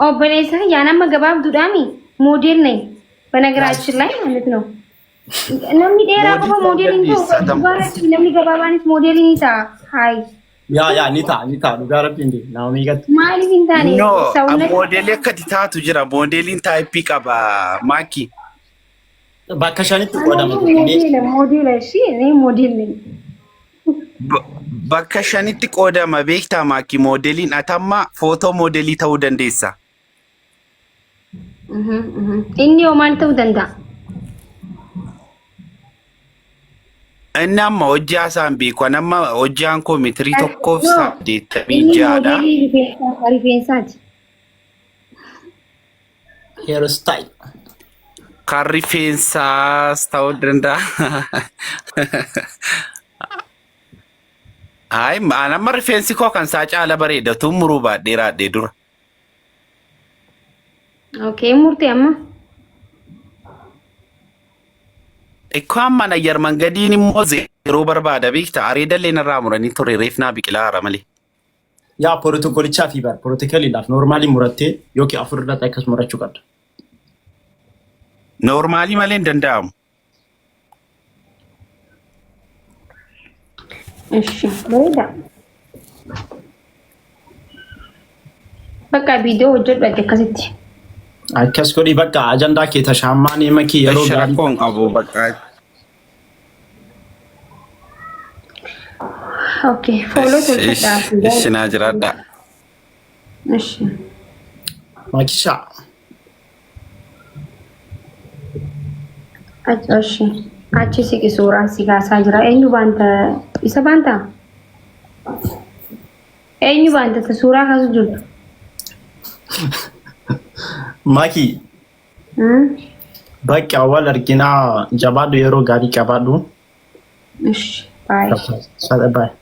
Obboleessa kiyyaan amma gabaabduudhaami moodel ነኝ በነገራችን ላይ ማለት ነው። Namni dheeraa Moodii qofa ta'uu moodel hin ta'u. dandeessa tam. Dhugaa rabbii namni gabaabaanis moodel ni ta'a. Hayi Yaa yaa ni ta'a ni ta'a dhugaa rabbiin deema nama meeqatti. maaliif hin taane No, sawunna moodeelii akkati taatu jira. Moodeeliin taayippii qaba. Maaki. Bakka shanitti qoodama. moodeela moodeela ishii እኔ ሞዴል ነኝ። Bakka shanitti qoodama beektaa Maaki moodeeliin atamma footoo moodeelii ta'uu dandeessa. Inni hoo maal ta'uu danda'a? Inni amma hojjaa isaan beeku. Ani amma hojjaan koo meetirii tokkoof No, saddeettamii inni ja'adha. moodeelii rifeensaa rifeensaati. Hair style. Kan rifeensaas ta'uu danda'a. Hayi, ani amma rifeensi koo kan isaa caala bareeda. Tun muruu baadhee raadhee dura. Okay, murtee amma. Ikkoo amma ayyar mangadiin immoo zeeroo barbaada beekta. Areedallee narraa muranii ture reef naa biqilaa hara malee. Yaa pirotokoolichaa fi bar pirotokoliidhaaf noormaalii murattee yookiin afur irratti akkas murachuu qabda. Noormaalii malee hin danda'amu. Ishi bareeda. Bakka viidiyoo hojjedhu ati akkasitti. Akkas godhi bakka ajandaa kee tashaammaan makii yeroo Ishi gaarii. rakkoo hin qabu bakka. Okay, fooloo tolfadhaa. Ishi naa jiraadha. Ishi. Makishaa. Achi achi siqi suuraan si kaasaa jira. Eenyu baanta isa baantaa? Eenyu baanta ta suuraa kaasu jirtu? Makii bakka wal arginaa jabaadhu yeroo gaarii qabaadhu. Ishi baay'ee. Sada baay'ee.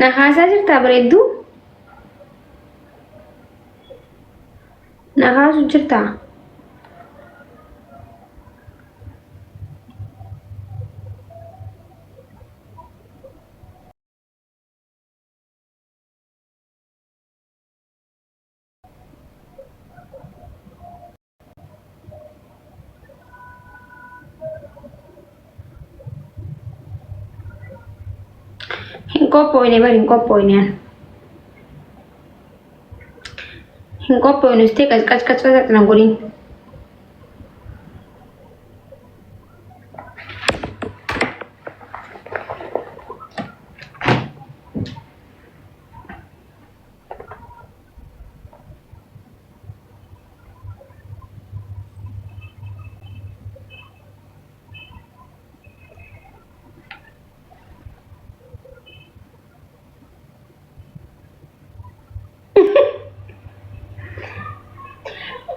Na kaasaa jirtaa bareedduu? Na kaasu jirtaa? Hin qophooyne bari hin qophooyne an. Hin qophooyne ustee qacqac qacqac na godhin.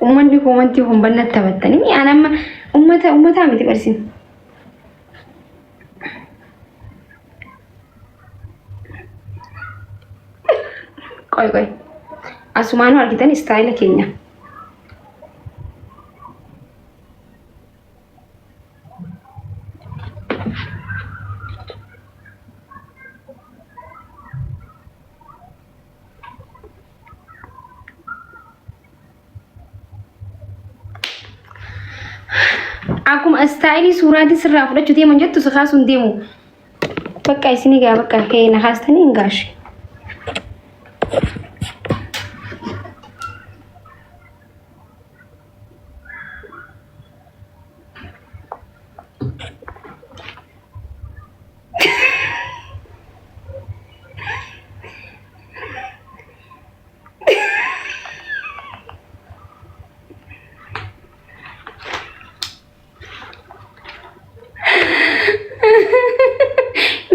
Uummanni koomantii kun bannatti taphattanii an amma uummata uummataa miti barsiin. Qoy qoy. Asumaanuu argitan istaayila keenya. Akkuma istaayilii suuraatiin sirraa fudhachuu deeman jettu si kaasuun deemu. Bakka isinii gaa bakka ka'ee na kaastanii hin gaashe.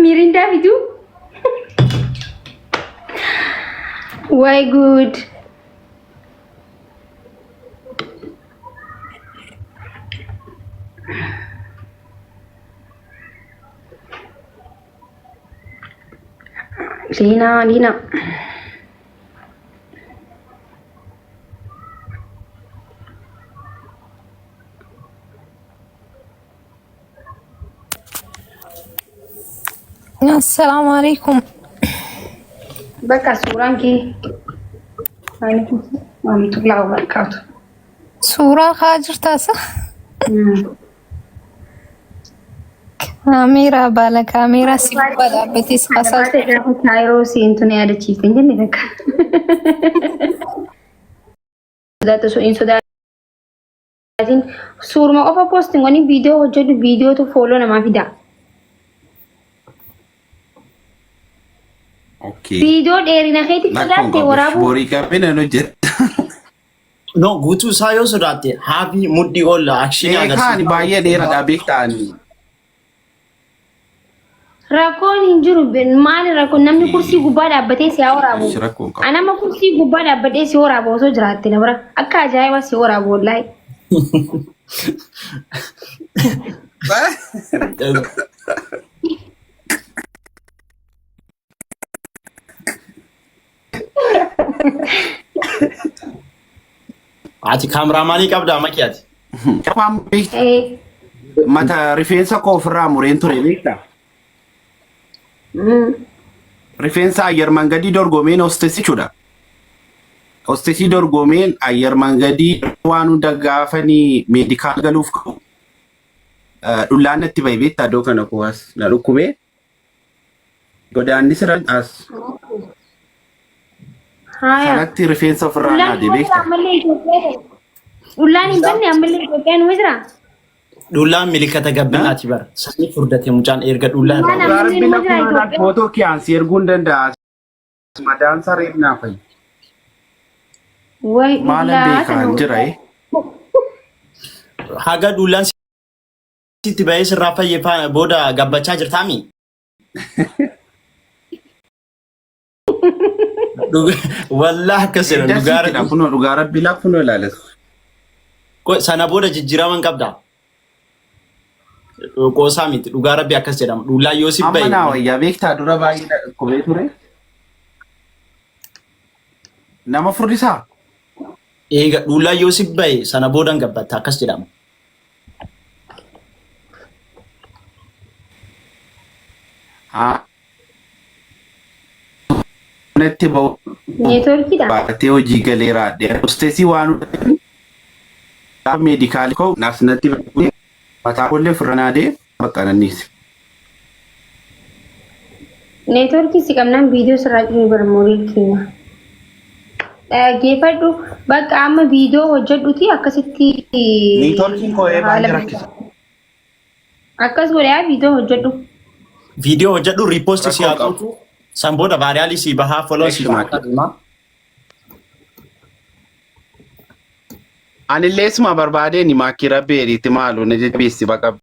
Mirindaa fiduu? Way good. Liinaa Liinaa. Assalaamu alaikum. Bakka suuraan kee. Waalaikum warahmatullahi wabarakatuh. Suuraa kaa jirtaasa? Kaameeraa baala kaameeraa si gubbaa dhaabbatee si kaasaa Baatee gaafa kaayiroo seentu na yaadachiifte hin jenne takka. Sodaatu osoo hin sodaatin suuruma qofa poostiin godhi viidiyoo hojjedhu viidiyootu fooloo namaa fida. Okay. Viidiyoo dheerina keetti Lakkoon sodaatte qabu. waraabuu Borii qabee nan hojjedha. No, guutuu isaa yoo sodaatte haafii mudhii ol akshinii Eekaan agarsiisa. baay'ee dheeradha beektaa ani. Rakkoon hin jiru. Maali rakkoon namni kursii gubbaa dhaabbatee si haa waraabu. Eesh, rakkoon qabu. Ani amma kursii gubbaa dhaabbadhee si waraabu osoo jiraatte na bira. Akka ajaa'ibaa si waraabu wallaahi. Ati kaameraamaanii qabdaa maki ati. Afaan beekta. Eh, Mata rifeensa koo ofirraa mureen ture beekta. mm. Rifeensa ayyar mangadii dorgomeen hostesii jechuudha. Hostesii dorgomeen ayyar mangadii waan hunda gaafanii meedikaal galuuf ka'u. Dhullaan natti bahe beektaa iddoo kana koo as na dhukkubee. Godaannisi as Haaya. sanatti rifeensa ofirraa Dhullaan naade hin jira beekta. ammallee Itoophiyaa ta'e. Dhullaan hin banne ammallee Itoophiyaa numa jira. Dhullaan milikata gabbinaati bara. Sanyii furdate mucaan erga dhullaan Dhullaan irraa. ammallee Rabbi numa jira lakkuma Itoophiyaa. footoo kiyaan si erguu hin danda'a. Madaan saree naa fayyi. Wayi Maalan dhullaa beekaa sana. hin jira eh. Haga dhullaan sitti bahee sirraa fayye booda gabbachaa jirtaami. Wallah akkas jedhan dhugaa Darsiittidha rabbi. kunoo dhugaa rabbi lakkunoo ilaales. Sana booda jijjiirama hin qabda. Qoosaa miti dhugaa rabbi akkas jedhama. Dhullaa yoo si Amma bahe naa wayyaa beektaa dura baay'ee na dhukkubee ture. Nama furdisaa? Eega dhullaa yoo si bahe sana booda hin gabbatta akkas jedhama. Haa. Natti ba'u Neetwoorkiidha. baatee hojii galeera. Hostesii waan gaafa meedikaalii koo naas natti ba'u mataa koollee ofirra naadee bakka nanniise. Neetwoorkii si qabnaan viidiyoo sirraa cimee bara moorii keenya. Dhaggeeffadhu bakka amma viidiyoo hojjedhuti akkasitti Neetwoorkiin koo baay'ee haala rakkisa. akkas godhaa viidiyoo hojjedhu. Viidiyoo hojjedhu riipoosti si Rakkoo haa qabu. gootu. San booda vaariyaalii si bahaa foloo si Eessumaa. bahaa deema. Anillee isuma barbaadeen maakkii rabbi eriitti maalu na jajjabeessi baqa.